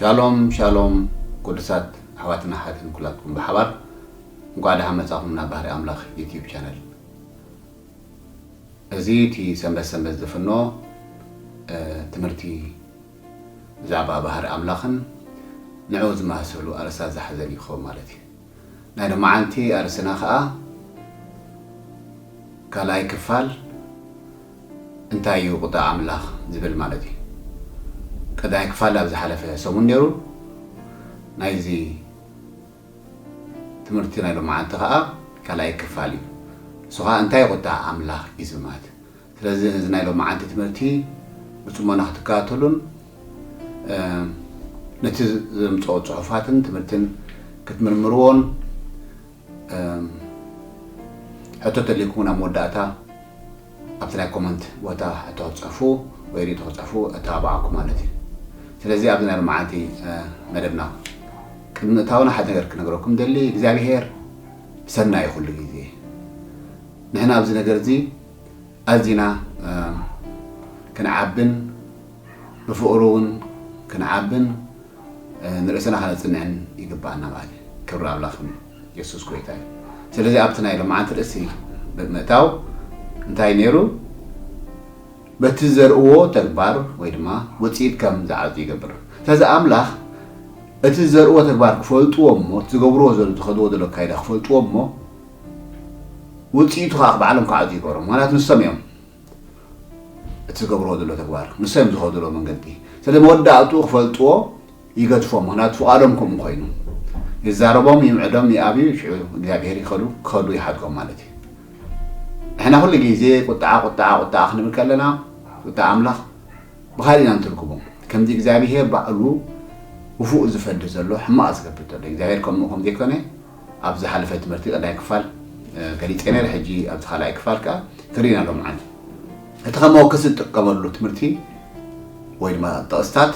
ሻሎም ሻሎም፣ ቅዱሳት ኣሕዋትና ኣሓትን ኩላትኩም ብሓባር እንኳዕ ደሓን መጻኹም ናብ ባህሪ ኣምላኽ ዩቲዩብ ቻነል። እዚ እቲ ሰንበት ሰንበት ዝፍኖ ትምህርቲ ብዛዕባ ባህሪ ኣምላኽን ንዕኡ ዝመሳሰሉ ኣርእስታት ዝሓዘን ይኸውን ማለት እዩ። ናይ ሎማዓንቲ ኣርእስትና ኸኣ ካልኣይ ክፋል እንታይ እዩ ቁጣ ኣምላኽ ዝብል ማለት እዩ። ቀዳማይ ክፋል ኣብ ዝሓለፈ ሰሙን ነይሩ። ናይዚ ትምህርቲ ናይ ሎማዓንቲ ኸኣ ካልኣይ ክፋል እዩ። ንሱ ኸኣ እንታይ ቁጣ ኣምላኽ እዩ ዝብል ማለት። ስለዚ እዚ ናይ ሎማዓንቲ ትምህርቲ ብጽሞና ክትከታተሉን ነቲ ዘምጽኦ ጽሑፋትን ትምህርትን ክትምርምርዎን ሕቶ ተልይኩም ናብ መወዳእታ ኣብቲ ናይ ኮመንት ቦታ ሕቶ ክትጽሕፉ ወይ ርእይቶ ክትጽሕፉ እተባብዓኩም ማለት እዩ። ስለዚ ኣብዚ ናይ ሎማዓንቲ መደብና ቅድሚ ምእታውና ሓደ ነገር ክነግረኩም ደሊ። እግዚኣብሄር ሰናይ ኩሉ ግዜ። ንሕና ኣብዚ ነገር እዚ ኣዚና ክንዓብን ብፍቕሩ እውን ክንዓብን ንርእስና ከነጽንዕን ይግባኣና ማለት እዩ። ክብሪ ኣምላኽ የሱስ ጎይታ እዩ። ስለዚ ኣብቲ ናይ ሎማዓንቲ ርእሲ ብምእታው እንታይ ነይሩ? በቲ ዘርእዎ ተግባር ወይ ድማ ውጽኢት ከም ዝዓጹ ይገብር። ስለዚ ኣምላኽ እቲ ዘርእዎ ተግባር ክፈልጥዎ እሞ እቲ ዝገብርዎ ዘሎ ዝኸድዎ ዘሎ ኣካይዳ ክፈልጥዎ እሞ ውጽኢቱ ከዓ ባዕሎም ክዓጹ ይገብሮም። ምክንያቱ ንሶም እዮም እቲ ዝገብርዎ ዘሎ ተግባር፣ ንሶም እዮም ዝኸዱ ዘሎ መንገዲ። ስለዚ መወዳእትኡ ክፈልጥዎ ይገድፎም። ምክንያቱ ፍቓዶም ከምኡ ኮይኑ ይዛረቦም፣ ይምዕዶም፣ ይኣብዩ፣ ሽዑ እግዚኣብሄር ይኸዱ ክኸዱ ይሓድጎም ማለት እዩ። ንሕና ኩሉ ግዜ ቁጣዓ ቁጣዓ ቁጣዓ ክንብል ከለና ቁጣዓ ኣምላኽ ብኻሊእ ኢና ንትርጉሞ። ከምዚ እግዚኣብሄር ባዕሉ ውፉእ ዝፈዲ ዘሎ ሕማቕ ዝገብር ዘሎ እግዚኣብሄር ከምኡ ከም ዘይኮነ ኣብ ዝሓለፈ ትምህርቲ ቀዳይ ክፋል ገሊፀ ነይረ። ሕጂ ኣብዚ ካልኣይ ክፋል ከዓ ክርኢና ሎምዓንቲ እቲ ከም መወከሲ ዝጥቀመሉ ትምህርቲ ወይ ድማ ጥቕስታት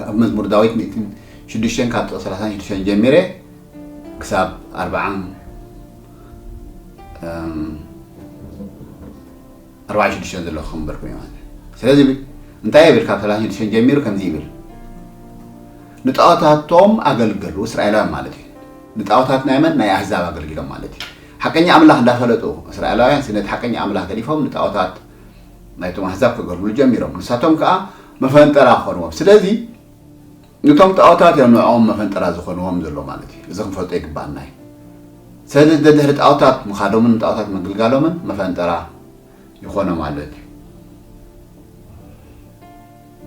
ኣብ መዝሙር ዳዊት ሚእትን ሽዱሽተን ካብ ጥቕሲ ሰላሳን ሽዱሽተን ጀሚረ ክሳብ ኣርባዓን ኣርባዓን ሽዱሽተን ዘሎ ክኽንበርኩም እዩ ማለት እዩ። ስለዚ እንታይ ይብል? ካብ ሰላሳ ሽዱሽተ ጀሚሩ ከምዚ ይብል፣ ንጣዖታቶም ኣገልገሉ፣ እስራኤላውያን ማለት እዩ። ንጣዖታት ናይ መን? ናይ ኣህዛብ ኣገልጊሎም ማለት እዩ። ሓቀኛ ኣምላኽ እንዳፈለጡ እስራኤላውያን ነቲ ሓቀኛ ኣምላኽ ገዲፎም ንጣዖታት ናይቶም ኣህዛብ ከገልግሉ ጀሚሮም። ንሳቶም ከዓ መፈንጠራ ክኾንዎም። ስለዚ እቶም ጣዖታት እዮም ንዕኦም መፈንጠራ ዝኾንዎም ዘሎ ማለት እዩ። እዚ ክንፈልጦ ይግባኣና እዩ። ስለዚ ደድሕሪ ጣዖታት ምኻዶምን ንጣዖታት ምግልጋሎምን መፈንጠራ ይኾኖም ኣሎ።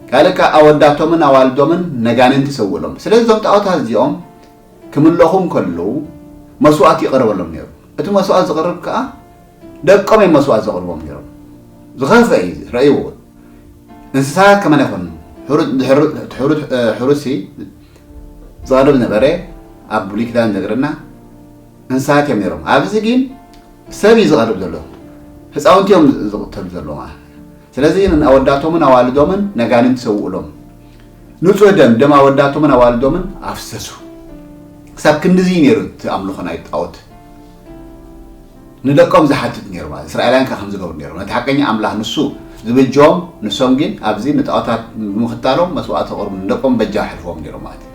ካልእ ከኣ ኣወዳቶምን ኣዋልዶምን ነጋንንቲ ይሰውእሎም። ስለዚ እዞም ጣዖታት እዚኦም ክምለኹ እንከለዉ መስዋእቲ ይቐርበሎም ነይሩ። እቲ መስዋእቲ ዝቐርብ ከኣ ደቆም እዮም መስዋእቲ ዘቕርቦም ነይሮም። ዝኸፍአ እዩ፣ ረእይዎ። እንስሳታት ከመን ኣይኮኑን። ሕሩስ ዝቐርብ ነበረ ኣብ ብሉይ ኪዳን ዝነግረና እንስሳት እዮም ነይሮም። ኣብዚ ግን ሰብ እዩ ዝቐርብ ዘሎ። ህፃውንቲ እዮም ዝቕተሉ ዘለዉ ማለት። ስለዚ ኣወዳቶምን ኣዋልዶምን ነጋንንቲ ሰውእሎም። ንጹህ ደም ደም ኣወዳቶምን ኣዋልዶምን ኣፍሰሱ። ክሳብ ክንድዚ እዩ ነይሩ እቲ ኣምልኾ ናይ ጣዖት። ንደቆም ዝሓትት ነይሩ ማለት እስራኤላውያን ከ ከም ዝገብሩ ነይሮም። ነቲ ሓቀኛ ኣምላኽ ንሱ ዝብጆም ንሶም ግን ኣብዚ ንጣዖታት ብምኽታሎም መስዋዕቲ ክቕርቡ ንደቆም በጃ ኣሕልፎም ነይሮም ማለት እዩ።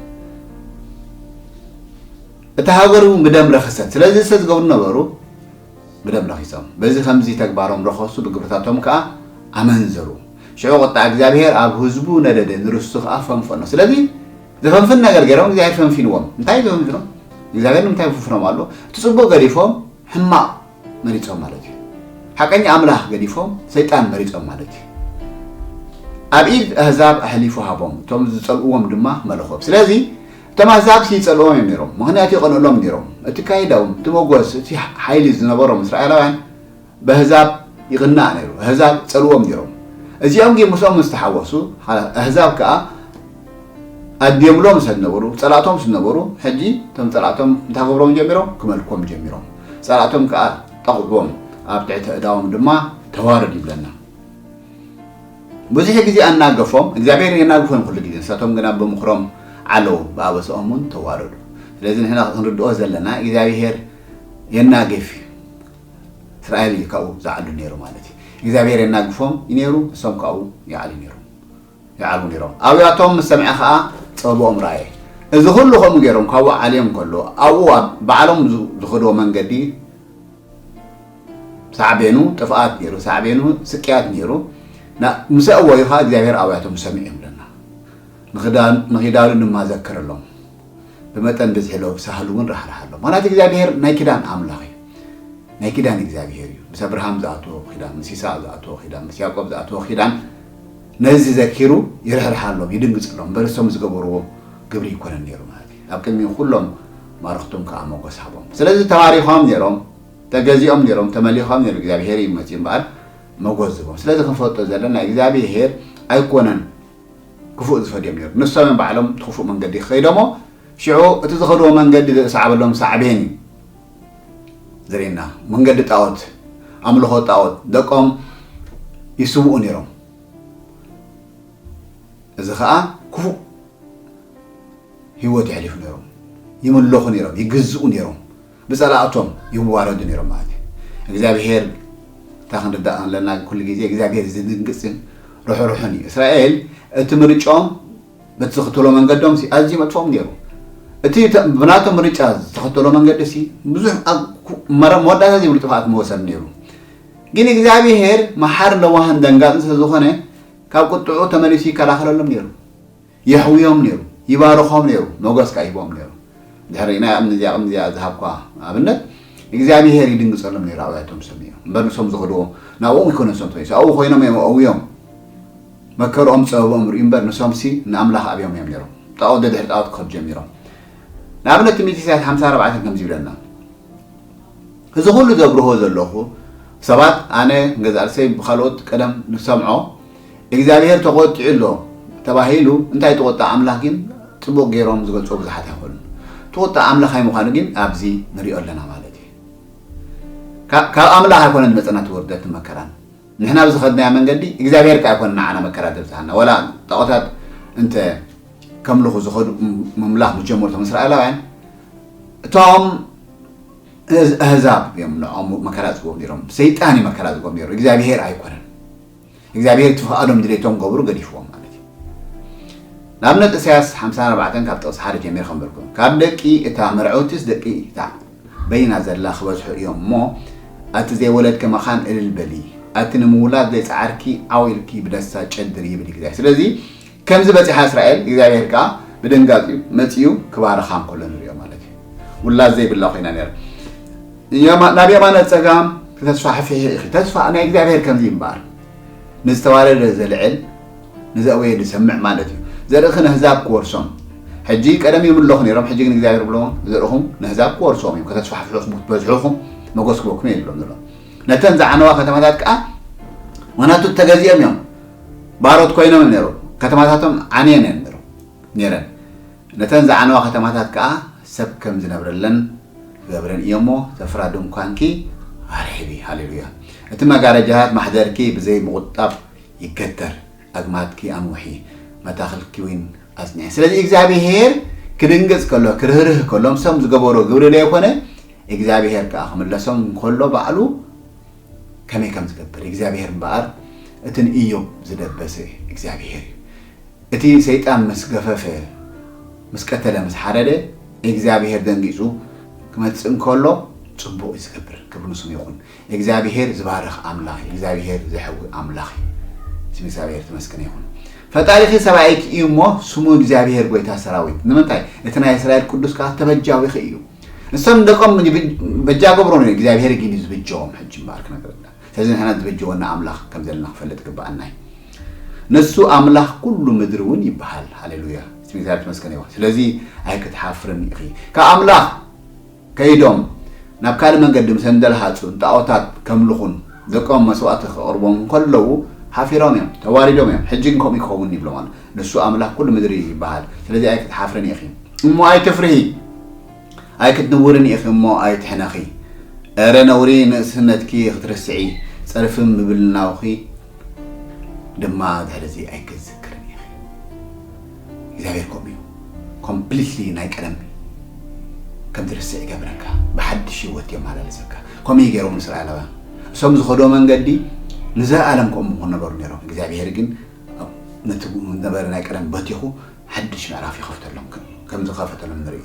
እታ ሃገር እውን ብደም ረኸሰት። ስለዚ ዝስተ ዝገብሩ ነበሩ ብደም ረኺሶም። በዚ ከምዚ ተግባሮም ረኸሱ፣ ብግብርታቶም ከኣ ኣመንዘሩ። ሽዑ ቁጣ እግዚኣብሔር ኣብ ህዝቡ ነደደ፣ ንርስቱ ከኣ ፈንፈኖ። ስለዚ ዘፈንፍን ነገር ገይሮም እግዚኣብሔር ፈንፊንዎም። እንታይ ዘፈንፍኖም? እግዚኣብሔር ንምንታይ ፈንፍኖም ኣሎ? እቲ ጽቡቕ ገዲፎም ሕማቕ መሪጾም ማለት እዩ። ሓቀኛ ኣምላኽ ገዲፎም ሰይጣን መሪጾም ማለት እዩ። ኣብ ኢድ ኣህዛብ ኣሕሊፉ ሃቦም፣ እቶም ዝጸልእዎም ድማ መለኾም። ስለዚ እቶም ኣህዛብ ይጸልእዎም እዮም ነይሮም፣ ምኽንያቱ ይቐንእሎም ነይሮም። እቲ ካይዳዎም፣ እቲ መጎስ፣ እቲ ሓይሊ ዝነበሮም እስራኤላውያን ብኣህዛብ ይቕናእ ነይሩ። ኣህዛብ ጸልዎም ነይሮም። እዚኦም ግን ምስኦም ምስ ተሓወሱ፣ ኣህዛብ ከኣ ኣድዮምሎም ስለ ዝነበሩ፣ ጸላእቶም ስለ ዝነበሩ፣ ሕጂ እቶም ጸላእቶም እንታይ ክገብሮም ጀሚሮም? ክመልኮም ጀሚሮም። ጸላእቶም ከኣ ጠቕዕዎም፣ ኣብ ትሕቲ ኣእዳዎም ድማ ተዋረዱ ይብለና። ብዙሕ ግዜ ኣናገፎም፣ እግዚኣብሔር የናግፎም ኩሉ ግዜ። ንሳቶም ግና ብምኽሮም ዓለዉ፣ ብኣበስኦም እውን ተዋረዱ። ስለዚ ንሕና ክንርድኦ ዘለና እግዚኣብሔር የናግፍ እዩ። እስራኤል እዩ ካብኡ ዝዓሉ ነይሩ ማለት እዩ። እግዚኣብሔር የናግፎም እዩ ነይሩ፣ እሶም ካብኡ ይዓሉ ነይሮም፣ ይዓልዉ ነይሮም። ኣብያቶም ምስ ሰምዐ ኸዓ ጸብኦም ረኣየ። እዚ ኩሉ ከምኡ ገይሮም ካብኡ ዓልዮም ከሎ ኣብኡ ኣብ ባዕሎም ዝ- ዝኸድዎ መንገዲ ሳዕቤኑ ጥፍኣት ነይሩ፣ ሳዕቤኑ ስቅያት ነይሩ። ና- ምስ ኣወዩ ኸዓ እግዚኣብሔር ኣውያቶም ሰሚዑ ይብለና። ንኽዳን- ንኺዳኑ ድማ ዘክረሎም። ብመጠን ብዝሒ ሎ ሳህሉ እውን ራሕራሓሎም። ምኽንያቱ እግዚኣብሔር ናይ ኪዳን ኣምላኽ እዩ። ናይ ኪዳን እግዚኣብሔር እዩ። ምስ ኣብርሃም ዝኣተዎ ኪዳን፣ ምስ ይስሐቅ ዝኣተዎ ኪዳን፣ ምስ ያዕቆብ ዝኣተዎ ኪዳን ነዚ ዘኪሩ ይርሕርሓሎም፣ ይድንግጽሎም። እምበር እሶም ዝገበርዎ ግብሪ ይኮነን ነይሩ ማለት እዩ። ኣብ ቅድሚ ኩሎም ማርኽቶም ከዓ ሞጎስ ሃቦም። ስለዚ ተባሪኾም ነይሮም፣ ተገዚኦም ነይሮም፣ ተመሊኾም ነይሩ። እግዚኣብሔር እዩ መጺኡ እምበኣር ሞጎስ ዝቦም። ስለዚ ክንፈልጦ ዘለና እግዚኣብሔር ኣይኮነን ክፉእ ዝፈድዮም ነይሩ። ንሶም እዮም ባዕሎም እቲ ክፉእ መንገዲ ከይዶሞ። ሽዑ እቲ ዝኸድዎ መንገዲ ዘሳዕበሎም ሳዕቤን እዩ ዘርእየና። መንገዲ ጣዖት፣ ኣምልኾ ጣዖት ደቆም ይስውኡ ነይሮም። እዚ ኸዓ ክፉእ ህይወት የሕሊፉ ነይሮም። ይምለኹ ነይሮም፣ ይግዝኡ ነይሮም፣ ብጸላእቶም ይዋረዱ ነይሮም ማለት እዩ። እግዚኣብሔር እታ ክንርዳእ ኣለና ኩሉ ግዜ እግዚኣብሔር ዝድንግጽን ርሑሩሕን እዩ። እስራኤል እቲ ምርጫኦም በቲ ዝኽተሎ መንገዶም ሲ ኣዝዩ መጥፎም ነይሩ። እቲ ተ- ብናቶም ምርጫ ዝተኸተሎ መንገዲ ሲ ብዙሕ ኣብ ኩ- መረ- መወዳእታ ዘይብሉ ጥፍኣት መወሰድ ነይሩ። ግን እግዚኣብሔር መሓር ለዋህን ደንጋጽን ስለ ዝኾነ ካብ ቁጥዑ ተመሊሱ ይከላኸለሎም ነይሩ። የሕውዮም ነይሩ፣ ይባርኾም ነይሩ፣ ሞገስ ከዓ ይህቦም ነይሩ። ድሕሪ ናይ ቅድሚ እዚኣ ቅድሚ እዚኣ ዝሃብኳ ኣብነት እግዚኣብሔር ይድንግጸሎም ነይሩ። ኣብያቶም ሰብ እዮም እምበር ንሶም ዝኸድዎ ናብኡ ይኮነ ንሶም ተመሊሱ ኣብኡ ኮይኖም እዮም ኣውዮም መከርኦም ጸበቦም ርእዩ እምበር ንሶምሲ ንኣምላኽ ኣብዮም እዮም ነይሮም። ጣዖት ደድሕሪ ጣዖት ክኸዱ ጀሚሮም። ንኣብነት ትንቢት ኢሳያስ ሓምሳ ኣርባዕተ ከምዚ ይብለና። እዚ ኩሉ ዘብርሆ ዘለኹ ሰባት ኣነ ንገዛእ ርእሰይ ብኻልኦት ቀደም ንሰምዖ እግዚኣብሔር ተቆጢዑ ኣሎ ተባሂሉ እንታይ ተቆጣ ኣምላኽ ግን ጽቡቕ ገይሮም ዝገልጽዎ ብዙሓት ኣይኮኑን። ተቆጣ ኣምላኽ ኣይምዃኑ ግን ኣብዚ ንሪኦ ኣለና ማለት እዩ። ካብ ካብ ኣምላኽ ኣይኮነን ዝመጸና እቲ ውርደትን መከራን። ንሕና ብዝኸድናዮ መንገዲ እግዚኣብሔር ከኣ ኣይኮነን ንዓና መከራ ዘብዝሓና። ወላ ጣዖታት እንተ ከምልኹ ዝኸዱ ምምላኽ ምስ ጀመሩ እቶም እስራኤላውያን እቶም ኣህዛብ እዮም ንዕኦም መከራ ዝገብሩ ነይሮም። ሰይጣን እዩ መከራ ዝገብሩ ነይሩ፣ እግዚኣብሄር ኣይኮነን። እግዚኣብሄር እቲ ፍቓዶም ድሌቶም ገብሩ ገዲፍዎም ማለት እዩ። ንኣብነት ኢሳያስ ሓምሳን ኣርባዕተን ካብ ጥቕሲ ሓደ ጀሚረ ከንበልኩም። ካብ ደቂ እታ መርዐውትስ ደቂ እታ በይና ዘላ ክበዝሑ እዮም እሞ፣ ኣቲ ዘይወለድኪ መኻን እልል በሊ፣ ኣቲ ንምውላድ ዘይጸዓርኪ ዓው ኢልኪ ብደስታ ጨድሪ ይብል እግዚኣብሔር። ስለዚ ከምዚ በጺሓ እስራኤል እግዚኣብሔር ከኣ ብድንጋጺ መጺኡ ክባርኻ እንከሎ ንሪኦ ማለት እዩ። ውላድ ዘይብላ ኮይና ነይራ። የማ- ናብ የማነ ጸጋም ክተስፋሕፍሒ ኢኺ። ተስፋ ናይ እግዚኣብሔር ከምዚ ይምበኣር። ንዝተዋረደ ዘልዕል፣ ንዘእወየ ዝሰምዕ ማለት እዩ። ዘርእኺ ነህዛብ ክወርሶም። ሕጂ ቀደም ይምለኹ ነይሮም፣ ሕጂ ግን እግዚኣብሔር ብሎ ዘርእኹም ነህዛብ ክወርሶም እዮም። ከተስፋሕፍሑኹም ክትበዝሑኹም መጎስ ክበኩም እየ ዝብሎም ዘሎ። ነተን ዝዓነዋ ከተማታት ከኣ ምኽንያቱ ተገዚኦም እዮም። ባሮት ኮይኖም እዮም ነይሮም። ከተማታቶም ዓንየን እየን ነይሮም ነይረን። ነተን ዝዓነዋ ከተማታት ከኣ ሰብ ከም ዝነብረለን ክገብረን እየ እሞ ዘፍራ ድንኳንኪ ኣርሕቢ። ሃሌሉያ። እቲ መጋረጃታት ማሕደርኪ ብዘይ ምቑጣብ ይገተር፣ ኣግማድኪ ኣንውሒ፣ መታኽልኪ እውን ኣጽንዒ። ስለዚ እግዚኣብሄር ክድንግጽ ከሎ ክርህርህ ከሎ ምሶም ዝገበሮ ግብሪ ደይኮነ እግዚኣብሄር ከኣ ክምለሶም እንከሎ ባዕሉ ከመይ ከም ዝገብር እግዚኣብሄር እምበኣር እቲ ንእዮብ ዝደበሰ እግዚኣብሄር እዩ። እቲ ሰይጣን ምስ ገፈፈ ምስ ቀተለ ምስ ሓረደ እግዚኣብሄር ደንጊጹ ክመጽእ እንከሎ ጽቡቕ እዩ ዝገብር። ክብሪ ንስሙ ይኹን። እግዚኣብሄር ዝባርኽ ኣምላኽ እዩ። እግዚኣብሄር ዘሕዊ ኣምላኽ እዩ። ስም እግዚኣብሄር ተመስገነ ይኹን። ፈጣሪኺ ሰብኣይኪ እዩ እሞ ስሙ እግዚኣብሄር ጎይታ ሰራዊት። ንምንታይ? እቲ ናይ እስራኤል ቅዱስ ከኣ ተበጃዊኺ እዩ። ንሶም ደቆም ይብ- በጃ ገብሮም እዮም። እግዚኣብሄር ግን እዩ ዝበጀዎም። ሕጂ እምበኣር ክነግረና። ስለዚ ንሕና ዝበጀወና ኣምላኽ ከም ዘለና ክፈልጥ ይግብኣና እዩ። ንሱ ኣምላኽ ኩሉ ምድሪ እውን ይበሃል። ሃሌሉያ። ስም እግዚኣብሔር ተመስገነ ይኹን። ስለዚ ኣይክትሓፍርን ኢኺ። ካብ ኣምላኽ ከይዶም ናብ ካልእ መንገዲ ምስ እንደልሃጹ ንጣዖታት ከምልኹን ደቆም መስዋእቲ ከቕርቦም እንከለዉ ሓፊሮም እዮም፣ ተዋሪዶም እዮም። ሕጂ ግን ከምኡ ይኸውን ይብሎም ኣሎ። ንሱ ኣምላኽ ኩሉ ምድሪ ይበሃል። ስለዚ ኣይክትሓፍርን ኢኺ። እሞ ኣይትፍርሂ፣ ኣይክትንውርን ኢኺ እሞ ኣይትሕነኺ። እረ ነውሪ ንእስነትኪ ክትርስዒ፣ ጸርፊ ምብልናውኺ ድማ ድሕርዚ ኣይክትዝክርን ኢኺ። እግዚኣብሔር ከምኡ እዩ። ኮምፕሊትሊ ናይ ቀደም ከም ትርስዕ ይገብረካ፣ ብሓድሽ ህይወት የመላለሰካ። ከምኡ እዩ ገይሮም ንእስራኤላውያን። እሶም ዝኸድዎ መንገዲ ንዘለኣለም ከምኡ ምኾኑ ነበሩ ነይሮም። እግዚኣብሔር ግን ነቲ ዝነበረ ናይ ቀደም በቲኹ ሓድሽ ምዕራፍ ይኸፍተሎም፣ ከም ዝኸፈተሎም ንርኢ።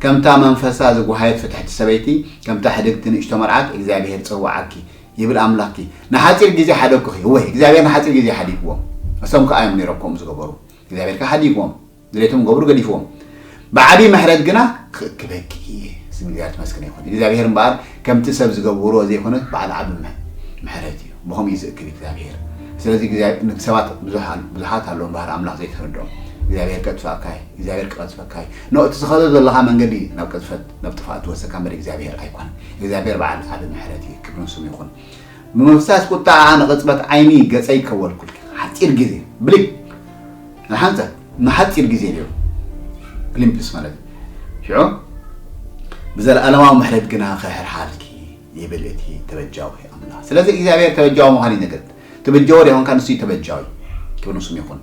ከምታ መንፈሳ ዝጓሃየት ፍትሕቲ ሰበይቲ፣ ከምታ ሕድግቲ ንእሽቶ መርዓት እግዚኣብሔር ጸውዓኪ ይብል ኣምላኽኪ። ንሓጺር ግዜ ሓደግኩኺ። ወይ እግዚኣብሔር ንሓጺር ግዜ ሓዲግዎም። እሶም ከኣ እዮም ነይሮም ከምኡ ዝገበሩ። እግዚኣብሔር ከኣ ሓዲግዎም። ድሌቶም ገብሩ ገዲፍዎም። ብዓቢ ምሕረት ግና ክእክበኪ እየ። ስም እግዚኣብሔር ተመስገነ ይኹን። እግዚኣብሔር እምበኣር ከምቲ ሰብ ዝገብርዎ ዘይኮነ በዓል ዓቢ ምሕ- ምሕረት እዩ። ብኸምኡ እዩ ዝእክብ እግዚኣብሔር። ስለዚ እግዚኣብሔር ንሰባት ብዙሕ ኣል- ብዙሓት ኣለዎም ባህሪ ኣምላኽ ዘይተረድኦም። እግዚኣብሔር ከጥፍኣካ እዩ። እግዚኣብሔር ክቐዝፈካ እዩ። ኖ እቲ ዝኸዶ ዘለኻ መንገዲ ናብ ቅዝፈት ናብ ጥፍኣት ትወሰካ እምበር እግዚኣብሔር ኣይኮነን። እግዚኣብሔር በዓል ዓቢ ምሕረት እዩ። ክብርን ስሙ ይኹን። ብምፍሳስ ቁጣዓ ንቕጽበት ዓይኒ ገጸይ ከወልኩልኪ። ሓጺር ግዜ ብሊክ ንሓንጸ ንሓጺር ግዜ ነይሩ ግሊምፕስ ማለት እዩ። ሽዑ ብዘለኣለማዊ ምሕረት ግና ክሕርሓልኪ ይብል እቲ ተበጃዊ ኣምላኽ። ስለዚ እግዚኣብሔር ተበጃዊ ምዃን እዩ ነገር ትብጀዎ ዶ ይኾንካ ንሱ እዩ ተበጃዊ። ክብሪ ንስሙ ይኹን።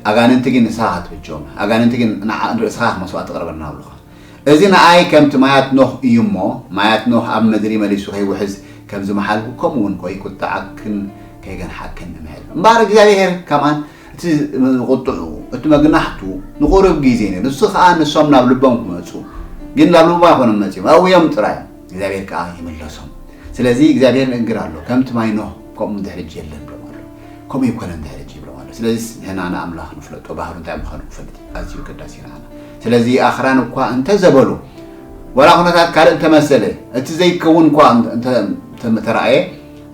ኣጋንንቲ ግን ንስኻ ክትብጀዎም ኣጋንንቲ ግን ንዓ- ንርእስኻ መስዋእቲ ተቕርበልና ኣብሉኻ። እዚ ንኣይ ከምቲ ማያት ኖህ እዩ እሞ ማያት ኖህ ኣብ ምድሪ መሊሱ ከይውሕዝ ከም ዝመሓልኩ ከምኡ እውን ኮይ ቁጥዓክን ከይገንሓክን እምሕል። እምበኣር እግዚኣብሔር ከማን እቲ ቁጥዑ እቲ መግናሕቱ ንቁሩብ ግዜ ነይሩ። ንሱ ከዓ ንሶም ናብ ልቦም ክመፁ ግን ናብ ልቦም ኣይኮነም መፂኦም ኣውዮም ጥራይ እግዚኣብሔር ከዓ ይምለሶም። ስለዚ እግዚኣብሔር ንእግር ኣሎ ከምቲ ማይ ኖህ ከምኡ እንድሕር የለን ብሎም ኣሎ። ከምኡ ይኮነ እንድሕር ይብሎም ኣሎ። ስለዚ ንሕና ንኣምላኽ ንፍለጦ ባህሩ እንታይ ምዃኑ ክፈልጥ ኣዝዩ ኣገዳሲ ኢና። ስለዚ ኣኽራን እኳ እንተዘበሉ ወላ ኩነታት ካልእ እንተመሰለ እቲ ዘይከውን እኳ እንተተረኣየ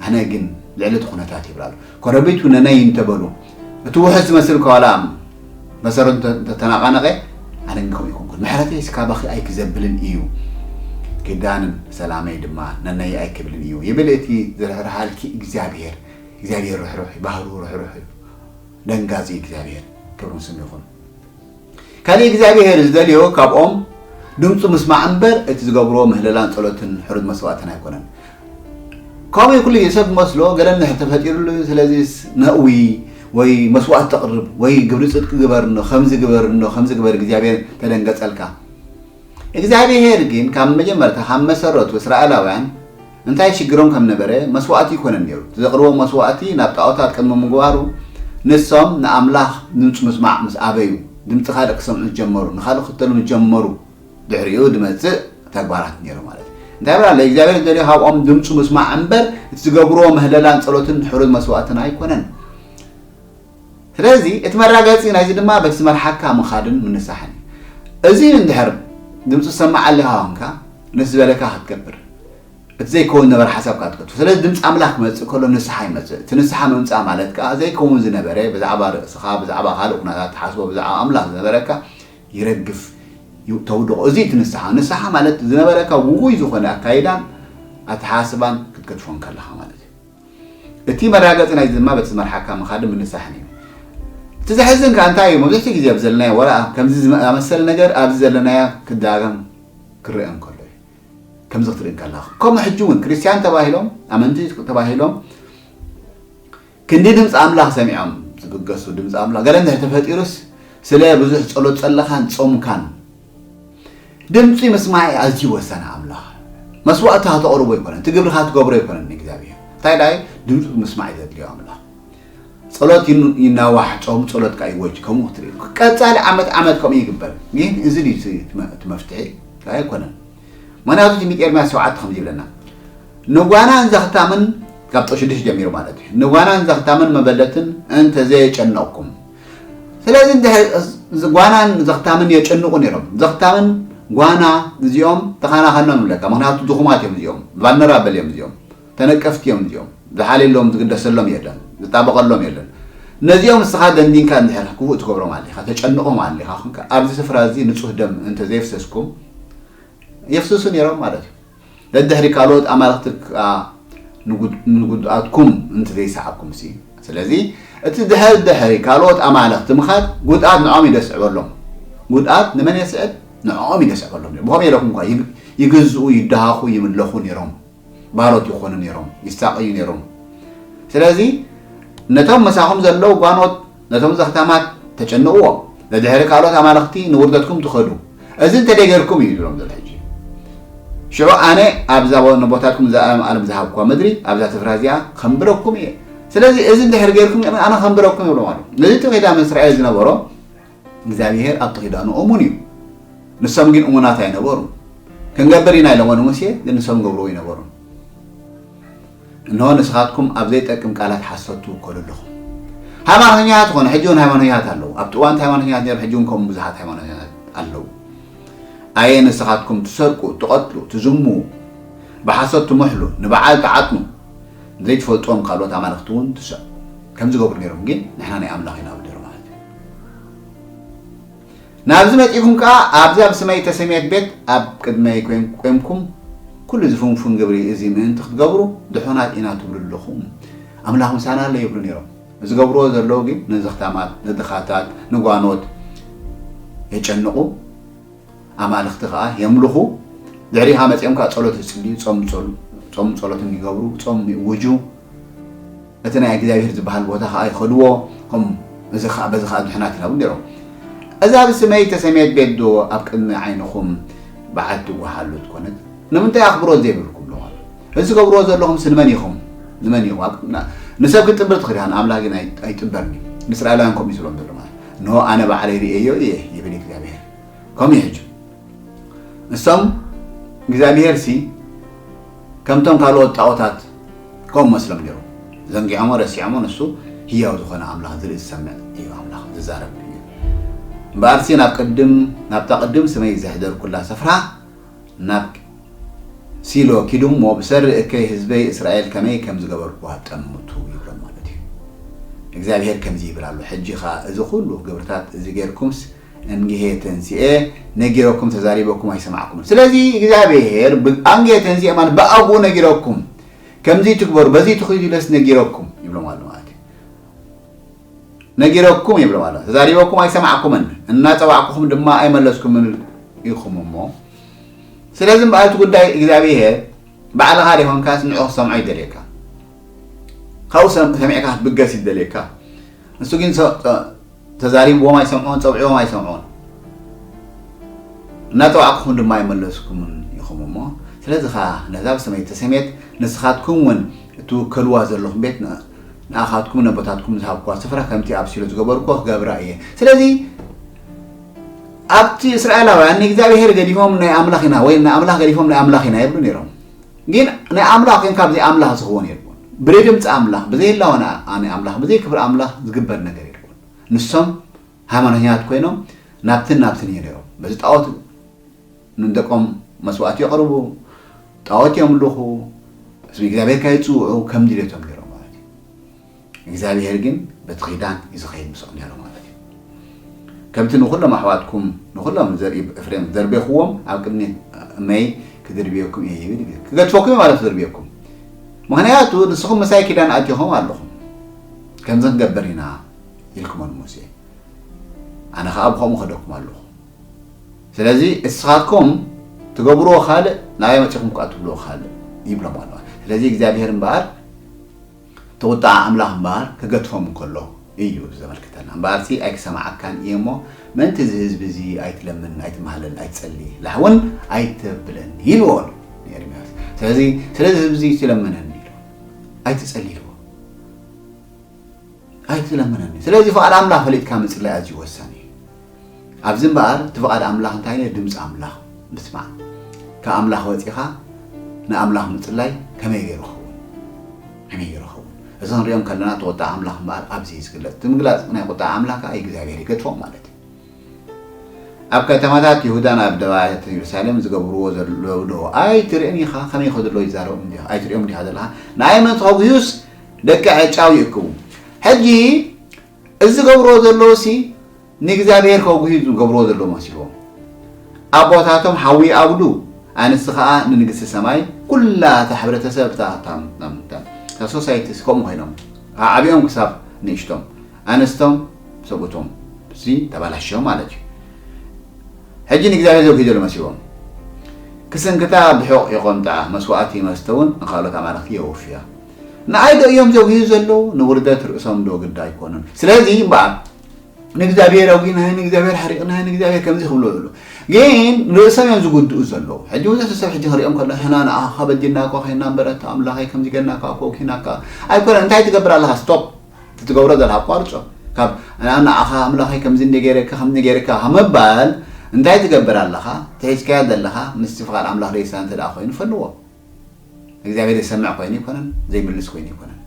ኣነ ግን ልዕሊ እቲ ኩነታት ይብል ኣሎ። ኮረቢቱ ነነይ እንተበሉ እቲ ውሕስ ዝመስል ከዋላ መሰረቱ እንተተናቃነቀ ኣነ ግን ከምኡ ይኮንኩን ምሕረተይ እስካባኺ ኣይክዘብልን እዩ ኪዳንን ሰላመይ ድማ ነነይ ኣይክብልን እዩ ይብል እቲ ዝርሕርሃልኪ እግዚኣብሔር። እግዚኣብሔር ርሕሩሕ ባህሩ ርሕሩሕ እዩ። ደንጋጺ እግዚኣብሔር ክብርን ስም ይኹን። ካልእ እግዚኣብሔር ዝደልዮ ካብኦም ድምፁ ምስማዕ እምበር እቲ ዝገብርዎ ምህለላን ጸሎትን ሕሩድ መስዋእትን ኣይኮነን። ከምኡ ኩሉ ግዜ ሰብ መስሎ ገለ እንድሕር ተፈጢሩሉ ስለዚስ ነእዊ ወይ መስዋእት ተቕርብ ወይ ግብሪ ጽድቂ ግበር ኖ ከምዚ ግበር ኖ ከምዚ ግበር እግዚኣብሔር ተደንገጸልካ። እግዚኣብሔር ግን ካብ መጀመርታ ካብ መሰረቱ እስራኤላውያን እንታይ ሽግሮም ከም ነበረ መስዋእቲ ይኮነን ነይሩ። ዘቕርቦ መስዋእቲ ናብ ጣዖታት ቅድሚ ምግባሩ ንሶም ንኣምላኽ ድምፁ ምስማዕ ምስ ኣበዩ ድምፂ ካልእ ክሰምዑ ዝጀመሩ ንካልእ ክተሉ ዝጀመሩ ድሕሪኡ ድመፅእ ተግባራት ነይሩ ማለት እዩ። እንታይ ብላ እግዚኣብሔር ዝደልዮ ካብኦም ድምፁ ምስማዕ እምበር እቲ ዝገብርዎ ምህለላን ጸሎትን ሕሩድ መስዋእትን ኣይኮነን። ስለዚ እቲ መራገፂ ናይዚ ድማ በቲ ዝመርሓካ ምኻድን ምንሳሕን እዩ። እዚ እንድሕር ድምፂ ዝሰማዕ ኣለካ ኮንካ ነቲ ዝበለካ ክትገብር እቲ ዘይከውን ነበረ ሓሳብ ክትገቱ። ስለዚ ድምፂ ኣምላኽ ክመፅእ ከሎ ንስሓ ይመፅእ። እቲ ንስሓ ምምፃእ ማለት ከዓ ዘይከውን ዝነበረ ብዛዕባ ርእስኻ፣ ብዛዕባ ካልእ ኩነታት ትሓስቦ፣ ብዛዕባ ኣምላኽ ዝነበረካ ይረግፍ፣ ተውድቖ። እዚ እቲ ንስሓ። ንስሓ ማለት ዝነበረካ ውጉይ ዝኾነ ኣካይዳን ኣተሓስባን ክትገድፎ ከለኻ ማለት እዩ። እቲ መራገፂ ናይዚ ድማ በቲ ዝመርሓካ ምኻድን ምንሳሕን እዩ። እቲ ዘሕዝን ከዓ እንታይ እዩ? መብዝሕትኡ ግዜ ኣብ ዘለናዮ ወላ ከምዚ ዝኣመሰለ ነገር ኣብዚ ዘለናዮ ክዳገም ክረአ እንከሎ እዩ። ከምዚ ክትርኢ እንከለኻ ከምኡ ሕጂ እውን ክርስትያን ተባሂሎም ኣመንቲ ተባሂሎም ክንዲ ድምፂ ኣምላኽ ሰሚዖም ዝብገሱ ድምፂ ኣምላኽ ገለ እንድሕር ተፈጢሩስ ስለ ብዙሕ ጸሎት ጸለኻን ጾምካን ድምፂ ምስማዕ ኣዝዩ ወሰነ ኣምላኽ መስዋእትኻ ተቕርቦ ኣይኮነን እቲ ግብርኻ ትገብሮ ኣይኮነን ንእግዚኣብሔር እንታይ ዳይ ድምፂ ምስማዕ እዩ ዘድልዮ ኣምላኽ ጸሎት ይናዋሕ ጾም ጸሎት ከዓ ይወጅ ከምኡ ክትርኢ ቀፃሊ ዓመት ዓመት ከምኡ ይግበር ግን እዚ ድዩ እቲ መፍትሒ ኣይኮነን ምክንያቱ ትንቢት ኤርምያስ ሸውዓተ ከምዚ ይብለና ንጓናን ዘኽታምን ካብ ቁጥሪ ሽዱሽተ ጀሚሩ ማለት እዩ ንጓናን ዘኽታምን መበለትን እንተዘየጨነቕኩም ስለዚ ጓናን ዘኽታምን የጨንቑ ነይሮም ዘኽታምን ጓና እዚኦም ተኻናኸኖም ይብለካ ምክንያቱ ድኹማት እዮም እዚኦም ቫልነራበል እዮም እዚኦም ተነቀፍቲ እዮም እዚኦም ዝሓልየሎም ዝግደሰሎም የለን ዝጣበቐሎም የለን ነዚኦም ንስኻ ደንዲንካ እንድሕር ክፉእ ትገብሮም ኣለኻ ተጨንቖም ኣለኻ ኣብዚ ስፍራ እዚ ንፁህ ደም እንተዘየፍሰስኩም የፍስሱ ነይሮም ማለት እዩ። ደድሕሪ ካልኦት ኣማልኽቲ ከዓ ንጉድኣትኩም እንተዘይሰዓብኩም ሲ። ስለዚ እቲ ድሕሪ ድሕሪ ካልኦት ኣማልኽቲ ምኻድ ጉድኣት ንዖም እዩ ደስዕበሎም። ጉድኣት ንመን የስዕብ? ንዖም እዩ ደስዕበሎም። ብኸመይ ኢለኩም እኳ ይግዝኡ፣ ይደሃኹ፣ ይምለኹ ነይሮም። ባሮት ይኾኑ ነይሮም፣ ይሳቐዩ ነይሮም። ስለዚ ነቶም ምሳኹም ዘለዉ ጓኖት ነቶም ዘኽታማት ተጨንቕዎም፣ ደድሕሪ ካልኦት ኣማልኽቲ ንውርደትኩም ትኸዱ። እዚ እንተደይገርኩም እዩ ዝብሎም ዘሎ ሕጂ። ሽዑ ኣነ ኣብዛ ነቦታትኩም ዘኣለም ኣለም ዝሃብኩዋ ምድሪ ኣብዛ ስፍራ እዚኣ ኸንብረኩም እየ። ስለዚ እዚ እንድሕር ገይርኩም ኣነ ኸንብረኩም ይብሎም ኣሎ። ነዚ እቲ ኪዳን እስራኤል ዝነበሮ እግዚኣብሔር ኣብቲ ኪዳኑ እሙን እዩ። ንሶም ግን እሙናት ኣይነበሩን። ክንገብር ኢና ኢሎሞ ንሙሴ፣ ግን ንሶም ገብርዎ ኣይነበሩን። እንሆ ንስኻትኩም ኣብ ዘይጠቅም ቃላት ሓሶት ትውከሉ ኣለኹም። ሃይማኖተኛታት ዝኾኑ፣ ሕጂ እውን ሃይማኖተኛታት ኣለዉ። ኣብቲ እዋን ሃይማኖተኛታት ነይሩ፣ ሕጂ እውን ከምኡ ብዙሓት ሃይማኖተኛታት ኣለዉ። ኣየ ንስኻትኩም ትሰርቁ፣ ትቐትሉ፣ ትዝሙ፣ ብሓሶት ትምሕሉ፣ ንበዓል ትዓጥኑ፣ ዘይትፈልጥዎም ካልኦት ኣማልኽቲ እውን ትስዕቡ። ከም ዝገብሩ ነይሮም፣ ግን ንሕና ናይ ኣምላኽ ኢና ብድሮ ማለት እዩ። ናብዚ መጺእኩም ከኣ ኣብዛ ብስመይ እተሰምየት ቤት ኣብ ቅድመይ ኮይን-፣ ቆምኩም ኩሉ እዚ ፍንፉን ግብሪ እዚ ምእንቲ ክትገብሩ ድሑናት ኢና ትብሉ ኣለኹም። ኣምላኽ ምሳና ኣሎ ይብሉ ነይሮም። ዝገብርዎ ዘለዉ ግን ንዘኽታማት፣ ንድኻታት፣ ንጓኖት የጨንቑ፣ ኣማልኽቲ ከኣ የምልኹ። ድሕሪኻ መጺኦም ከኣ ጸሎት ይጽልዩ፣ ጾም ጸሉ-፣ ጾም ጸሎትን ይገብሩ፣ ጾም ይእውጁ። እቲ ናይ እግዚኣብሔር ዝበሃል ቦታ ከኣ ይኸድዎ። ከም እዚ ከኣ፣ በዚ ከኣ ድሕናት ይረኽቡ ነይሮም። እዛ ብስመይ እተሰምየት ቤት ዶ ኣብ ቅድሚ ዓይንኹም በዓል ትጓሃሉ ትኮነት? ንምንታይ ኣኽብሮት ዘይብልኩም ኣለኹም? እዚ ትገብርዎ ዘለኹም ንመን ኢኹም? ንመን ኢኹም? ኣብ-፣ ና-፣ ንሰብ ክትጥብር ትኽእል ኢኻ፣ ንኣምላኽ ግን ኣይ-፣ ኣይጥበርን እዩ። ንእስራኤላውያን ከምኡ እዩ ዝብሎም ዘሎ ማለት። እንሆ ኣነ ባዕለይ ርእየዮ እየ ይብል እግዚኣብሔር። ከምኡ እዩ ሕጂ። እሶም እግዚኣብሔር ሲ ከምቶም ካልኦት ጣዖታት ከምኡ መስሎም ነይሩ። ዘንጊዖሞ ረሲዖሞ፣ ንሱ ህያው ዝኾነ ኣምላኽ ዝርኢ ዝሰምዕ እዩ፣ ኣምላኽ ዝዛረብ እዩ። እምበኣርሲ ናብ ቅድም፣ ናብታ ቅድም ስመይ ዘሕደርኩላ ስፍራ ናብ ሲሎ ኪዱ እሞ ብሰሪ እከይ ህዝበይ እስራኤል ከመይ ከም ዝገበርኩዋ ጠምቱ ይብሎም ማለት እዩ። እግዚኣብሔር ከምዚ ይብል ኣሎ፣ ሕጂ ኸኣ እዚ ኹሉ ግብርታት እዚ ጌርኩምስ እንግሄ ተንሲኤ ነጊረኩም ተዛሪበኩም ኣይሰማዕኩምን። ስለዚ እግዚኣብሔር ብ-፣ ኣንግሄ ተንሲኤ ማለት ብኣግኡ ነጊረኩም፣ ከምዚ ትግበሩ፣ በዚ ትኽዱ ኢለስ ነጊረኩም ይብሎም ኣሎ ማለት እዩ። ነጊረኩም ይብሎም ኣሎ። ተዛሪበኩም ኣይሰማዕኩምን፣ እናጸዋዕኩኹም ድማ ኣይመለስኩምን ኢኹም እሞ። ስለዚ እምበኣር እቲ ጉዳይ እግዚኣብሔር ባዕልኻ ዘይኮንካስ ንዕኡ ክሰምዖ ይደልየካ። ካብኡ ሰም-፣ ሰሚዕካ ክትብገስ ይደልየካ። ንሱ ግን ሰ-፣ ሰ-፣ ተዛሪብዎም ኣይሰምዑን፣ ጸውዕዎም ኣይሰምዑን። እናጸዋዕኩኹም ድማ ኣይመለስኩምን ኢኹም እሞ። ስለዚ ኸኣ ነዛ ብስመይ እተሰምየት ንስኻትኩም እውን እትውከልዋ ዘለኹም ቤት ን-፣ ንኣኻትኩም ነቦታትኩም ዝሃብኩዋ ስፍራ ከምቲ ኣብ ሲሎ ዝገበርኩዎ ክገብራ እየ። ስለዚ ኣብቲ እስራኤላውያን ንእግዚኣብሔር ገዲፎም ናይ ኣምላኽ ኢና ወይ ንኣምላኽ ገዲፎም ናይ ኣምላኽ ኢና ይብሉ ነይሮም። ግን ናይ ኣምላኽ ግን ካብዚ ኣምላኽ ዝኸውን የልቦን። ብደይ ድምፂ ኣምላኽ፣ ብዘይ ህላወና ኣነ ኣምላኽ፣ ብዘይ ክብሪ ኣምላኽ ዝግበር ነገር የልቦን። ንሶም ሃይማኖተኛታት ኮይኖም ናብትን ናብትን እዮም ነይሮም። በዚ ጣዖት ንደቆም መስዋእቲ የቕርቡ፣ ጣዖት የምልኹ፣ ስም እግዚኣብሔር ከየጽውዑ ከም ድሌቶም ነይሮም ማለት እዩ። እግዚኣብሔር ግን በቲ ኪዳን እዩ ዝኸይድ ምስኦም ነይሩ ማለት እዩ። ከምቲ ንኹሎም ኣሕዋትኩም፣ ንኹሎም ዘርኢ ኤፍሬም ዘርቤኽዎም ኣብ ቅድሚ እመይ ክድርብየኩም እየ ይብል እዩ። ክገድፈኩም እየ ማለት ክድርብየኩም። ምኽንያቱ ንስኹም ምሳይ ኪዳን ኣቲኹም ኣለኹም። ከምዚ ክንገብር ኢና ኢልኩሞ ንሙሴ። ኣነ ኸዓ ብኸምኡ ኸደኩም ኣለኹ። ስለዚ እስኻትኩም ትገብርዎ ካልእ፣ ናበይ መጺኹም ከኣ ትብልዎ ካልእ ይብሎም ኣለዋ። ስለዚ እግዚኣብሔር እምበኣር፣ እቲ ቁጥዓ ኣምላኽ እምበኣር ክገድፎም እንከሎ እዩ ዘመልክተና። እምበኣርሲ ኣይክሰምዓካን እየ እሞ፣ ምእንቲ እዚ ህዝቢ እዚ ኣይትለምን፣ ኣይትማህለል፣ ኣይትጸሊ፣ ላሕ እውን ኣይተብለን ይብልዎ ኣሎ ንኤርምያስ። ስለዚ፣ ስለዚ ህዝቢ እዚ ኣይትለምነኒ ኢሉ፣ ኣይትጸሊ ኢልዎ። ኣይትለምነኒ። ስለዚ ፍቓድ ኣምላኽ ፈሊጥካ ምጽላይ ኣዝዩ ወሳኒ እዩ። ኣብዚ እምበኣር እቲ ፍቓድ ኣምላኽ እንታይ እዩ? ድምፂ ኣምላኽ ምስማዕ። ካብ ኣምላኽ ወፂኻ ንኣምላኽ ምጽላይ ከመይ ገይሩ ክኸውን? ከመይ ገይሩ ክኸውን? እዚ ክንሪኦ እንከለና እቲ ቁጣ ኣምላኽ እምበኣር ኣብዚ እዩ ዝግለጽ። እቲ ምግላጽ ናይ ቁጣ ኣምላኽ ከኣ እግዚኣብሔር ይገድፎም ማለት እዩ። ኣብ ከተማታት ይሁዳን ኣብ ደባያት የሩሳሌም ዝገብርዎ ዘለዉ ዶ ኣይትርእን ኢኻ? ከመይ ከ ዘለዉ ይዛረቡ እንዲኻ? ኣይትርእዮም እንዲኻ ዘለኻ? ንኣይ ምእንቲ ከጉህዩስ ደቂ ዕጫው ይእክቡ። ሕጂ እዚ ዝገብርዎ ዘለዉ ሲ ንእግዚኣብሔር ከጉህዩ ዝገብርዎ ዘለዉ መሲልዎም። ኣቦታቶም ሓዊ ይኣብዱ፣ ኣንስቲ ኸኣ ንንግስቲ ሰማይ፣ ኩላ እታ ሕብረተሰብ፣ እታ፣ እታ፣ እታ፣ እታ ሶሳይቲ ከምኡ ኮይኖም፣ ካብ ዓብዮም ክሳብ ንእሽቶም፣ ኣንስቶም ሰብኡቶም፣ እዚ ተባላሽዮም ማለት እዩ። ሕጂ ንእግዚኣብሔር ዘጉህዩ ዘለዉ መሲልዎም። ክስንክታ ብሑቕ ይቖምጣ፣ መስዋእቲ መስተ እውን ንኻልኦት ኣማልኽቲ የወፍያ። ንኣይ ዶ እዮም ዘጉህዩ ዘለዉ? ንውርደት ርእሶም ዶ ግዳ ኣይኮኑን? ስለዚ እምበኣር ንእግዚኣብሔር ኣጉሂናዮ፣ ንእግዚኣብሔር ሓሪቕናዮ፣ ንእግዚኣብሔር ከምዚ ክብሉ ይኽእሉ። ግን ንርእሶም እዮም ዝጉድኡ ዘለዉ። ሕጂ ብዙሕ ሰብ ሕጂ ክንሪኦም ከለና፣ ንሕና ንኣኻ በዲልናካ ኮይንና እምበር፣ ኣታ ኣምላኸይ ከምዚ ጌርናካ እኮ፣ ኣጉሂናካ። ኣይኮነን፣ እንታይ ትገብር ኣለኻ? ስቶፕ። እቲ ትገብሮ ዘለኻ ኣቋርጾ። ካብ ንዓኻ ኣምላኸይ ከምዚ እንደ ገይረካ ከምዚ ገይረካ ካብ ምባል እንታይ ትገብር ኣለኻ? ትሒዝካዮ ዘለኻ ምስቲ ፍቓድ ኣምላኽ ዘይሳን እንተ ደኣ ኮይኑ ፈልዎ። እግዚኣብሔር ዝሰምዕ ኮይኑ ኣይኮነን፣ ዘይምልስ ኮይኑ ኣይኮነን።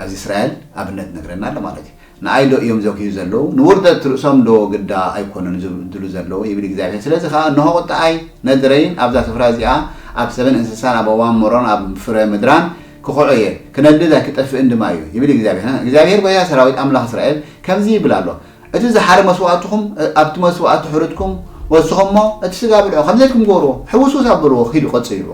ኣብዚ እስራኤል ኣብነት ነግረና ኣሎ ማለት እዩ። ንኣይ ዶ እዮም ዘውክዩ ዘለዉ? ንውርደት ርእሶም ዶ ግዳ ኣይኮነን ዝብድሉ ዘለዉ? ይብል እግዚኣብሔር። ስለዚ ኸኣ እንሆ ቁጥዓይ ነድረይን ኣብዛ ስፍራ እዚኣ ኣብ ሰብን እንስሳን ኣብ ኣእዋም መሮን ኣብ ፍረ ምድራን ክኹዖ እየ፣ ክነድድ ኣይክጠፍእን ድማ እዩ ይብል እግዚኣብሔር። እግዚኣብሔር ጐይታ ሰራዊት ኣምላኽ እስራኤል ከምዚ ይብል ኣሎ፣ እቲ ዝሓሪ መስዋእትኹም ኣብቲ መስዋእቲ ሕሩድኩም ወስኹሞ፣ እቲ ስጋ ብልዑ፣ ከምዚ ኢልኩም ግበርዎ፣ ሕውስውስ ኣብልዎ፣ ኪዱ ቀጽልዎ።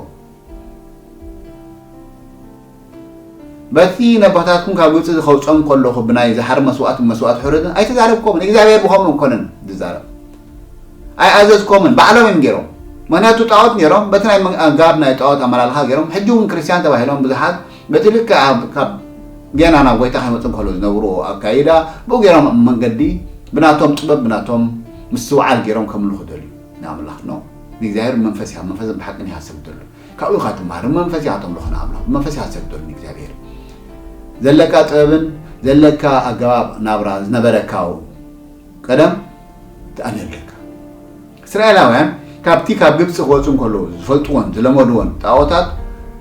በቲ ነቦታትኩም ካብ ግብጺ ከውጾም ከለኹ ብናይ ዝሓር መስዋእትን መስዋእቲ ሕሩድን ኣይተዛረብኩምን። እግዚኣብሔር ብኸምኡ ኣይኮነን ዝዛረብ። ኣይኣዘዝኮምን፣ ባዕሎም እዮም ገይሮም። ምኽንያቱ ጣዖት ነይሮም፣ በቲ ናይ መ-፣ ኣጋብ ናይ ጣዖት ኣመላልኻ ገይሮም። ሕጂ እውን ክርስቲያን ተባሂሎም ብዙሓት በቲ ልክዕ ኣብ-፣ ካብ ጌና ናብ ጎይታ ከይመጹ እንከሎ ዝነብርዎ ኣካይዳ ብኡ ገይሮም ኣብ መንገዲ ብናቶም ጥበብ ብናቶም ምስትውዓል ገይሮም ከምልኹ ደልዩ ንኣምላኽ። ኖ፣ ንእግዚኣብሔር መንፈስ ይሃብ፣ መንፈስ ብሓቂ ይሃብ ሰብ ደሎ። ካብኡ ኢኻ ትመሃር። ብመንፈስ ኢኻ ተምልኾ ንኣምላኽ፣ ብመንፈስ ኢኻ ትሰግደሉ ንእግዚኣብሔር። ዘለካ ጥበብን ዘለካ ኣገባብ ናብራ ዝነበረካ ቀደም ትኣልየልካ። እስራኤላውያን ካብቲ ካብ ግብፂ ክወፁ እንከለዉ ዝፈልጥዎን ዝለመድዎን ጣዖታት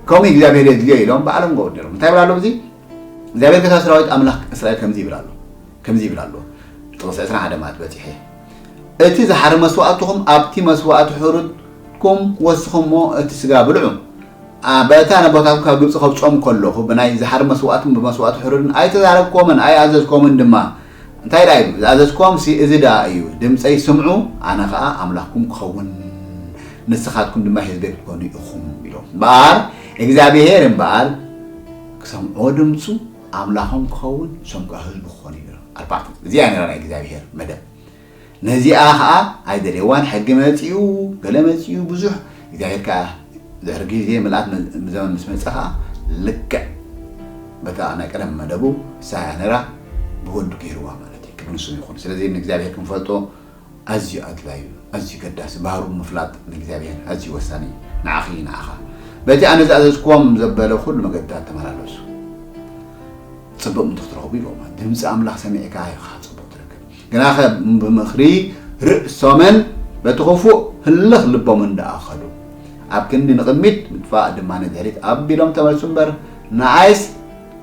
ከምኡ እግዚኣብሔር የድልዮ ኢሎም ባዕሎም ገበሩ ነይሮም። እንታይ ይብላ ኣሎ እዚ እግዚኣብሔር ጌታ ሰራዊት ኣምላኽ እስራኤል ከምዚ ይብል ኣሎ፣ ከምዚ ይብል ኣሎ። ጥቕሲ ዕስራን ሓደ ማለት በፂሐ፣ እቲ ዝሓር መስዋእትኹም ኣብቲ መስዋእቲ ሕሩድኩም ወስኹሞ፣ እቲ ስጋ ብልዑ። ኣ-፣ በታ ነቦታትኩም ካብ ግብፂ ከውፅኦም ከለኹ ብናይ ዝሓር መስዋእትን ብመስዋእቲ ሕሩድን ኣይተዛረብኩምን ኣይኣዘዝኩምን ድማ። እንታይ ደኣ ኢሉ? ዝኣዘዝኩምሲ እዚ ደኣ እዩ፣ ድምፀይ ስምዑ፣ ኣነ ኸዓ ኣምላኽኩም ክኸውን፣ ንስኻትኩም ድማ ህዝበይ ክትኮኑ ኢኹም ኢሎም። እምበኣር እግዚኣብሔር እምበኣር ክሰምዖ ድምፁ ኣምላኾም ክኸውን፣ እሶም ከኣ ህዝቡ ክኾኑ እዩ። ኣርባዕተ፣ እዚኣ ነይራ ናይ እግዚኣብሔር መደብ። ነዚኣ ኸኣ ኣይደልየዋን። ሕጊ መጺኡ፣ ገለ መጺኡ፣ ብዙሕ እግዚኣብሔር ከኣ ድሕሪ ግዜ ምልኣት መ-፣ ዘመን ምስ መጸ ኸኣ ልክዕ በታ ናይ ቀደም መደቡ ንሳ እያ ነይራ፣ ብወዱ ገይርዋ ማለት እዩ። ክብሪ ንስሙ ይኹን። ስለዚ ንእግዚኣብሔር ክንፈልጦ ኣዝዩ ኣድላዩ፣ ኣዝዩ ገዳሲ፣ ባህሩ ምፍላጥ ንእግዚኣብሔር ኣዝዩ ወሳኒ እዩ። ንዓኺ፣ ንዓኻ። በቲ ኣነ ዝኣዘዝክዎም ዘበለ ኩሉ መገድታት ተመላለሱ። ጽቡቕ ምእንቲ ክትረኽቡ ኢልዎም። ድምጺ ኣምላኽ ሰሚዕካ ኢኻ ጽቡቕ ትረክብ። ግናኸ ብምኽሪ ርእሶምን በቲ ክፉእ ህልኽ ልቦምን ደኣ ኸዱ። ኣብ ክንዲ ንቕድሚት ምጥፋእ ድማ ንድሕሪት ኣቢሎም ተመልሱ እምበር፣ ንኣይስ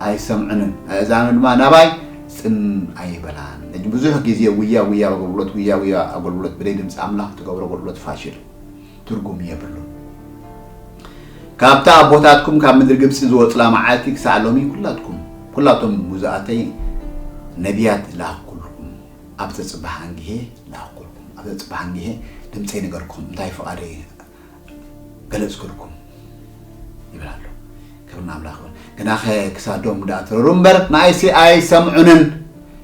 ኣይሰምዑንን፣ ኣእዛኑ ድማ ናባይ ጽን ኣይበላን። ሕጂ ብዙሕ ግዜ ጉያ ጉያ ኣገልግሎት፣ ጉያ ጉያ ኣገልግሎት ብደይ ድምፂ ኣምላኽ ትገብሮ ኣገልግሎት ፋሽል ትርጉም የብሉን። ካብታ ኣቦታትኩም ካብ ምድሪ ግብፂ ዝወፅላ መዓልቲ ክሳዕ ሎሚ ኩላትኩም፣ ኩላቶም ውዙኣተይ ነቢያት ለኣኽኩልኩም፣ ኣብ ተፅባሕ ኣንጊሄ ለኣኽኩልኩም፣ ኣብ ተፅባሕ ኣንጊሄ ድምፀይ ነገርኩም፣ እንታይ ፍቓደይ ገለጽኩልኩም ይብል ኣሎ። ክብሪ ንኣምላኽ ይኹን። ግናኸ ክሳዶም ደኣ ትረሩ እምበር ንኣይሲ ኣይሰምዑንን።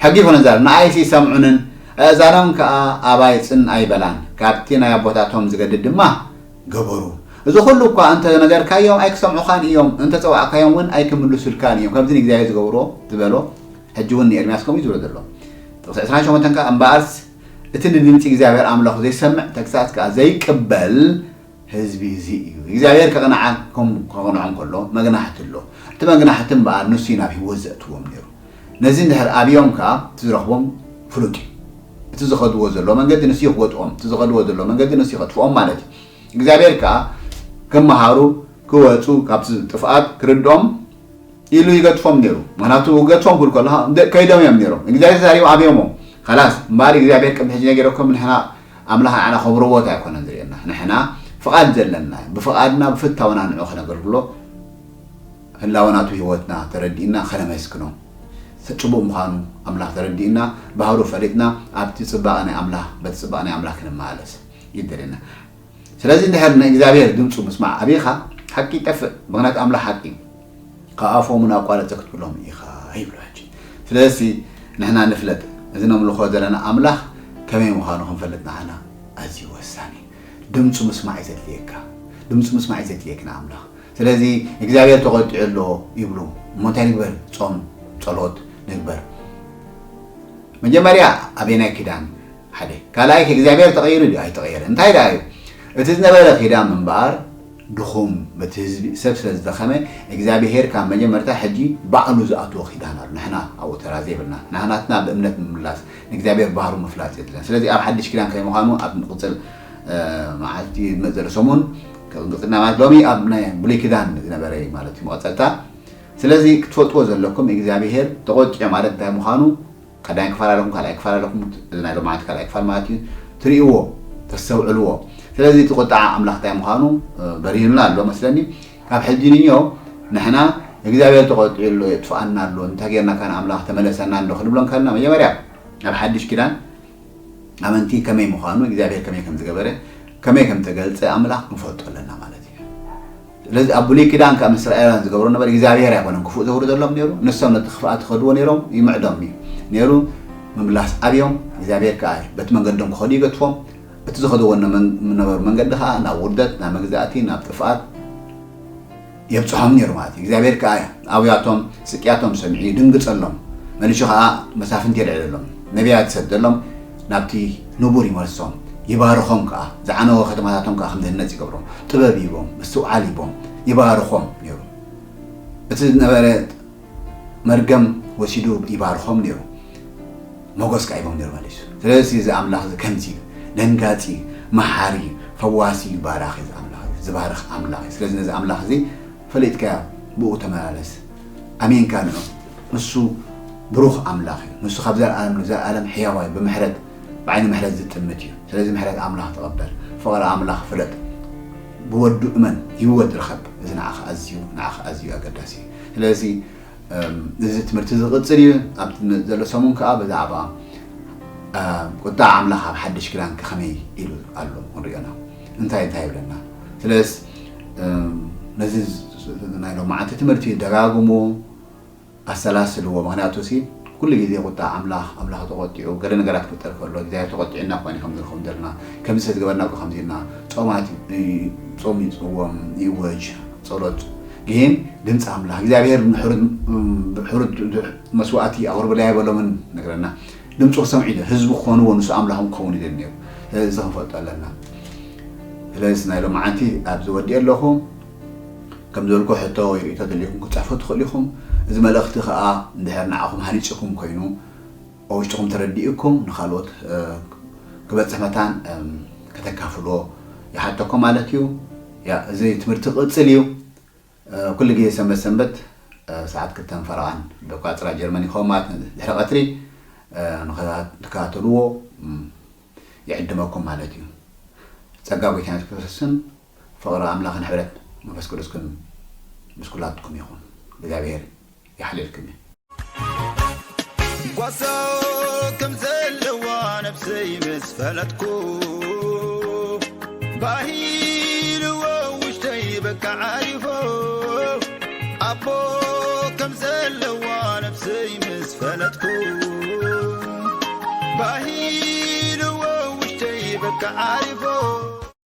ሕጊ ይኹን ዛር ንኣይሲ ይሰምዑንን። ኣእዛኖም ከኣ ኣባይ ጽን ኣይበላን። ካብቲ ናይ ኣቦታቶም ዝገድድ ድማ ገበሩ። እዚ ኩሉ እኳ እንተ ነገርካዮም ኣይክሰምዑኻን እዮም፣ እንተ ጸዋዕካዮም እውን ኣይክምልሱልካን እዮም። ከምዚ ንእግዚኣብሔር ዝገብሮ ዝበሎ ሕጂ እውን ንኤርምያስ ከምኡ እዩ ዝብሎ ዘሎ። ጥቕሲ ዕስራን ሸሞንተን ከኣ እምበኣርስ እቲ ንድምጺ እግዚኣብሔር ኣምላኹ ዘይሰምዕ ተግሳጽ ከኣ ዘይቅበል ህዝቢ እዚ እዩ። እግዚኣብሔር ከቕንዓኩም ከቕንዖም ከሎ መግናሕቲ ኣሎ። እቲ መግናሕቲ እምበኣር ንሱ እዩ ናብ ህይወት ዘእትዎም ነይሩ። ነዚ እንድሕር ኣብዮም ከኣ እቲ ዝረኽቦም ፍሉጥ እዩ። እቲ ዝኸድዎ ዘሎ መንገዲ ንሱ እዩ ክወድቖም፣ እቲ ዝኸድዎ ዘሎ መንገዲ ንሱ እዩ ከጥፍኦም ማለት እዩ። እግዚኣብሔር ከኣ ክመሃሩ፣ ክወፁ፣ ካብቲ ጥፍኣት ክርድኦም ኢሉ ይገድፎም ነይሩ። ምኽንያቱ ክገድፎም ክብል ከሎ ከይዶም እዮም ነይሮም። እግዚኣብሔር ተዛሪቡ ኣብዮሞ። ኸላስ እምበኣር እግዚኣብሔር ቅድሚ ሕጂ ነጊረኩም ንሕና ኣምላኽ ንዓና ከም ሮቦት ኣይኮነን ዝርእየና። ንሕና ፍቓድ ዘለና እዩ። ብፍቓድና ብፍታውና ንዑ ከነገልግሎ ህላወ ናቱ ህይወትና ተረዲእና ከነመስግኖ ጽቡቕ ምዃኑ ኣምላኽ ተረዲእና ባህሩ ፈሊጥና ኣብቲ ጽባቐ ናይ ኣምላኽ በቲ ጽባቐ ናይ ኣምላኽ ክንመላለስ ይደልየና። ስለዚ እንድሕር ንእግዚኣብሔር ድምፁ ምስማዕ ኣቢኻ ሓቂ ይጠፍእ። ምኽንያቱ ኣምላኽ ሓቂ እዩ። ካብ ኣፎም እውን ኣቋረፀ ክትብሎም ኢኻ ይብሎ። ሕጂ ስለዚ ንሕና ንፍለጥ፣ እዚ ነምልኾ ዘለና ኣምላኽ ከመይ ምዃኑ ክንፈልጥ ንዓና ኣዝዩ ወሳኒ እዩ። ድምፁ ምስማዕ እዩ ዘድልየካ። ድምፁ ምስማዕ እዩ ዘድልየኪ ንኣምላኽ። ስለዚ እግዚኣብሔር ተቖጢዑ ኣሎ ይብሉ። እሞ እንታይ ንግበር? ጾም ጸሎት ንግበር። መጀመርያ ኣበየናይ ኪዳን ሓደ? ካልኣይ ከ እግዚኣብሔር ተቐይሩ ድዩ ኣይተቐየረ? እንታይ ደኣ እዩ? እቲ ዝነበረ ኪዳን ምንባር ድኹም፣ በቲ ህዝቢ ሰብ ስለ ዝደኸመ እግዚኣብሄር ካብ መጀመርታ ሕጂ ባዕሉ ዝኣትዎ ኪዳን ኣሎ። ንሕና ኣብኡ ተራ ዘይብልና፣ ንሕናትና ብእምነት ምምላስ ንእግዚኣብሔር ባህሩ ምፍላጥ የድለን። ስለዚ ኣብ ሓድሽ ኪዳን ከይ ምዃኑ ኣብ ንቕጽል መዓልቲ ዝመጽእ ዘሎ ሰሙን ክንቅጽልና ማለት ሎሚ ኣብ ናይ ብሉይ ኪዳን ዝነበረ እዩ ማለት እዩ መቐጸልታ። ስለዚ ክትፈልጥዎ ዘለኩም እግዚኣብሄር ተቖጭዐ ማለት እንታይ ምዃኑ ቀዳይ ክፋል ኣለኩም፣ ካልኣይ ክፋል ኣለኩም፣ እዚ ናይ ሎማዓንቲ ካልኣይ ክፋል ማለት እዩ። ትርእይዎ፣ ተስተውዕልዎ። ስለዚ እቲ ቁጣዓ ኣምላኽ እንታይ ምዃኑ በሪህልና ኣሎ መስለኒ። ካብ ሕጂ ንዮ ንሕና እግዚኣብሔር ተቆጢዑ ኣሎ፣ የጥፍኣና ኣሎ፣ እንታይ ጌርና ካን ኣምላኽ ተመለሰና እንዶ ክንብሎ እንከልና መጀመርያ ኣብ ሓድሽ ኪዳን ኣመንቲ ከመይ ምዃኑ እግዚኣብሔር ከመይ ከም ዝገበረ ከመይ ከም ተገልጸ ኣምላኽ ክንፈልጦ ኣለና ማለት እዩ። ስለዚ ኣብ ብሉይ ኪዳን ካብ እስራኤላውያን ዝገብሮ ነበር እግዚኣብሔር ኣይኮነን ክፉእ ዘውርደሎም ነይሩ። ንሶም ነቲ ክፍኣት ይኸድዎ ነይሮም፣ ይምዕዶም እዩ ነይሩ። ምምላስ ኣብዮም እግዚኣብሔር ከዓ በቲ መንገዶም ክኸዱ ይገትፎም። እቲ ዝኸድዎ ነበሩ መንገዲ ከዓ ናብ ውርደት፣ ናብ መግዛእቲ፣ ናብ ጥፍኣት የብፅሖም ነይሩ ማለት እዩ። እግዚኣብሔር ከዓ ኣብያቶም ስቅያቶም ሰሚዑ ይድንግፀሎም፣ መሊሹ ከዓ መሳፍንቲ የልዕለሎም፣ ነቢያት ይሰደሎም፣ ናብቲ ንቡር ይመልሶም፣ ይባርኾም ከዓ፣ ዝዓነወ ከተማታቶም ከዓ ከም ዝህነፅ ይገብሮም፣ ጥበብ ይቦም፣ ምስትውዓል ይቦም፣ ይባርኾም ነይሩ። እቲ ዝነበረ መርገም ወሲዱ ይባርኾም ነይሩ። ሞገስ ከዓ ይቦም ነይሩ መሊሱ። ስለዚ እዚ ኣምላኽ እዚ ከምዚ እዩ፣ ደንጋጺ፣ መሓሪ፣ ፈዋሲ፣ ባራኺ እዚ ኣምላኽ እዚ፣ ዝባርኽ ኣምላኽ እዩ። ስለዚ ነዚ ኣምላኽ እዚ ፈሊጥካዮ ብኡ ተመላለስ፣ ኣሚንካ ንዑ። ንሱ ብሩኽ ኣምላኽ እዩ። ንሱ ካብ ዘለኣለም ንዘለኣለም ሕያዋይ ብምሕረት ብዓይኒ ምሕረት ዝጥምት እዩ። ስለዚ ምሕረት ኣምላኽ ተቐበል፣ ፍቕሪ ኣምላኽ ፍለጥ፣ ብወዱ እመን፣ ህይወት ርኸብ። እዚ ንዓኻ ኣዝዩ ንዓኻ ኣዝዩ ኣገዳሲ እዩ። ስለዚ እዚ ትምህርቲ ዝቕጽል እዩ። ኣብ ዘሎ ሰሙን ከኣ ብዛዕባ ቁጣ ኣምላኽ ኣብ ሓድሽ ኪዳን ከመይ ኢሉ ኣሎ ክንሪኦ ኢና። እንታይ እንታይ ይብለና? ስለስ ነዚ ናይ ሎማዓንቲ ትምህርቲ ደጋግሙ ኣሰላስልዎ። ምክንያቱ ሲ ኩሉ ግዜ ቁጣ ኣምላኽ ኣምላኽ ተቆጢዑ ገለ ነገራት ክፍጠር ከሎ እግዚኣብሔር ተቆጢዑና ኮኒ ከም ንረኽቦም ዘለና ከምዚ ስለ ዝገበርና እኮ ከምዚ ኢልና ጾማት ጾም ይጽዎም ይወጅ ጸሎት ግን ድምፂ ኣምላኽ እግዚኣብሔር ሕሩድ መስዋእቲ ኣቕርብለይ ኣይበሎምን ነግረና። ድምፁ ክሰምዑ ኢለ ህዝቢ ክኾንዎ ንሱ ኣምላኾም ክኸውን ይደሊ ነይሩ። ስለዚ እዚ ክንፈልጦ ኣለና። ስለዚ ናይ ሎማዓንቲ ኣብዚ ወዲኤ ኣለኹ። ከም ዝበልኩ ሕቶ ወይ ርእቶ ደሊኹም ክትፅሕፉ ትኽእሉ ኢኹም። እዚ መልእኽቲ ከዓ እንድሕር ንዓኹም ሃኒፅኩም ኮይኑ ኣብ ውሽጥኹም ተረዲእኩም ንካልኦት ክበፅሕ መታን ከተካፍልዎ ይሓተኩም ማለት እዩ። ያ እዚ ትምህርቲ ክቕፅል እዩ። ኩሉ ግዜ ሰንበት ሰንበት ሰዓት ክልተን ፈረቓን ደቂ ኣጽራ ጀርመን ይኸውን ማለት ድሕሪ ቀትሪ ንከታተልዎ ይዕድመኩም ማለት እዩ። ጸጋ ጎይታና ክርስቶስን ፍቕሪ ኣምላኽን ሕብረት መንፈስ ቅዱስን ምስ ኩላትኩም ይኹን። እግዚኣብሔር ይሓልልኩም እዩ። ጓሳ ከም ዘለዋ ነብሰይ ምስ ፈለጥኩ ባሂልዎ ውሽጠይ በቃ ዓሪፎ ኣቦ ከም ዘለዋ ነብሰይ ምስ ፈለጥኩ ባሂልዎ ውሽጠይ በቃ ዓሪፎ